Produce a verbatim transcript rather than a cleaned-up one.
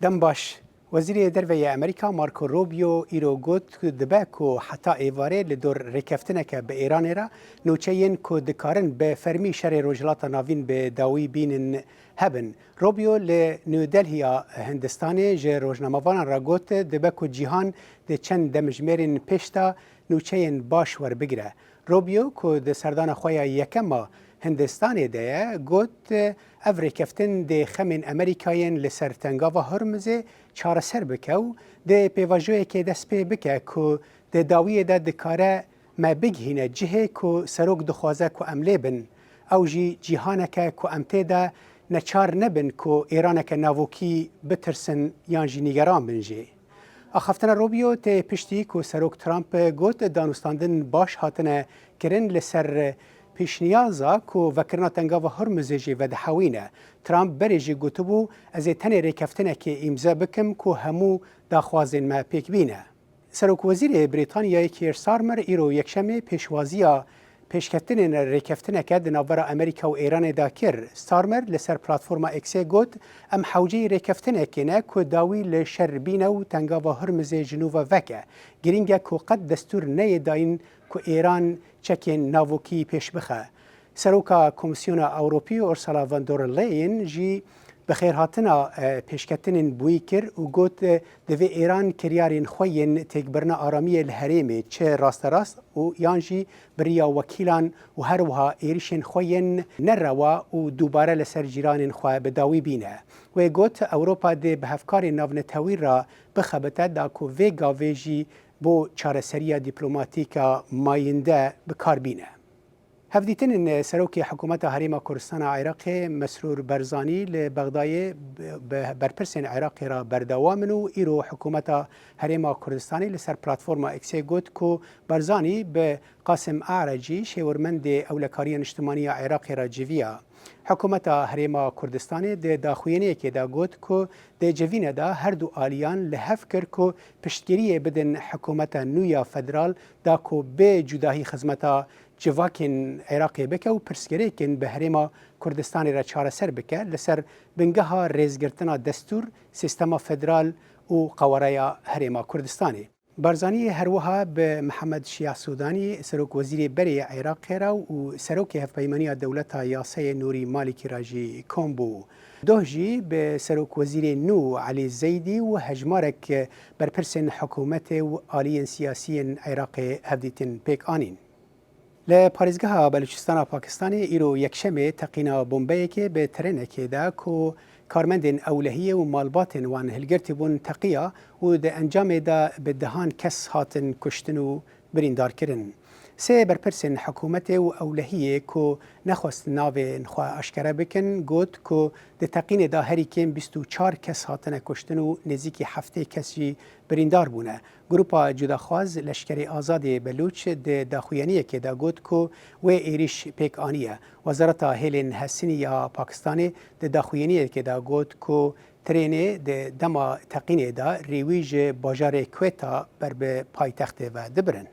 Dem baş. Wezîrê Derve yê Amerîka Marco Rubio îro got ku dibe ku heta êvarê li dor rêkeftineke bi Îranê re nûçeyên ku dikarin bi fermî şerê Rojhilata Navîn bi dawî bînin hebin. Rubio li New Delhiya Hindistanê ji rojnamevanan re got, dibe ku cîhan di çend demjimêrên pêş de nûçeyên baş werbigire. Rubio ku di serdana xwe ya yekem a Hindistanê de ye, got, ev rêkeftin dê xemên Amerîkayên li ser Tengava Hormuzê çareser bike û dê pêvajoyekê dest pê bike ku di dawiyê de dikare me bigihîne cihê ku serok dixwaze ku em lê bin. Ew jî cîhaneke ku em tê de neçar nebin ku Îraneke navokî bitirsin yan jî nîgeran bin jê. Axaftina Rubio tê piştî ku Serok Trump got danûstandin baş hatine kirin li ser pêşniyaza ku vekirina Tengava Hormuzê jî vedihewîne. Trump berê jî gotibû, ez ê tenê rêkeftinekê îmze bikim ku hemû daxwazên me pêk bîne. Serokwezîrê Brîtanyayê Keir Starmer îro yekşemê pêşwaziya pêşketinên rêkeftineke di navbera Amerîka û Êranê de kir. Starmer li ser platforma X-ê got, em hewceyî rêkeftinekê ne ku dawî li şer bîne û Tengava Hormuzê ji nû ve veke. Girîng e ku qet destûr neyê dayîn ku Êran çekên navokî pêş bixe. Seroka Komîsyona Ewropî Ursula von der Leyen jî bi xêrhatina, e, pêşketinên bi wî kir û got, e, divê Êran kiryarên xwe yên têkbirina aramiyê li herêmê çi rasterast û yan jî bi riya wekîlan û her wiha êrişên xwe yên nerewa û dubare li ser cîranên xwe bi dawî bîne. Wê got, Ewropa dê bi hevkarên navnetewî re bixebite da ku vê gavê jî bo çareseriya dîplomatîk a mayînde bi kar bîne. Hevdîtinên Serokê Hikûmeta Herêma Kurdistana Iraqê Mesrûr Barzanî li Bexdayê bi, bi berpirsên Iraqê re berdewam in û îro Hikûmeta Herêma Kurdistanê li ser platforma X-ê got ku Barzanî bi Qasim Arecî, şêwirmendê Ewlekariya Niştimanî ya Iraqê re civiya. Hikûmeta Herêma Kurdistanê di daxuyaniyekê de got ku di civîne de her du aliyan li hev kir ku piştgiriyê bidin hikûmeta nû ya federal da ku bê cudahî xizmeta civakên Iraqê bike û pirsgirêkên bi Herêma Kurdistanê re çareser bike, li ser bingeha rêzgirtina destûr, sîstema federal û qewareya Herêma Kurdistanê. Barzanî her wiha bi Mihemed Şiya Sûdanî, Serokwezîrê berê yê Iraqê re û Serokê Hevpeymaniya Dewleta Yasayê Nûrî Malîkî re jî kom bû. Doh jî bi Serokwezîrê nû Elî Zeydî û hejmarek berpirsên hikûmetê û aliyên siyasî yên Iraqê hevdîtin pêk anîn. Li parêzgeha Belûçistana Pakistanê îro yekşemê teqîna bombeyekê bi trênekê de ku karmendên ewlehiyê û malbatên wan hilgirtî bûn teqiya û di encamê de bi dehan kes hatin kuştin û birîndar kirin. Sê berpirsên hikûmetê û ewlehiyê ku nexwest navên xwe aşkere bikin, got ku di teqînê de herî kêm bîst û çar kes hatine kuştin û nêzîkî heftê kes jî birîndar bûne. Grupa cudaxwaz Leşkerê Azadê Belûç di daxuyaniyekê de got ku wê êrîş pêk aniye. Wezareta Hêlên Hesinî ya Pakistanê di daxuyaniyekê de got ku trênê di dema teqînê de rêwî ji bajarê Quetta ber bi paytextê ve dibirin.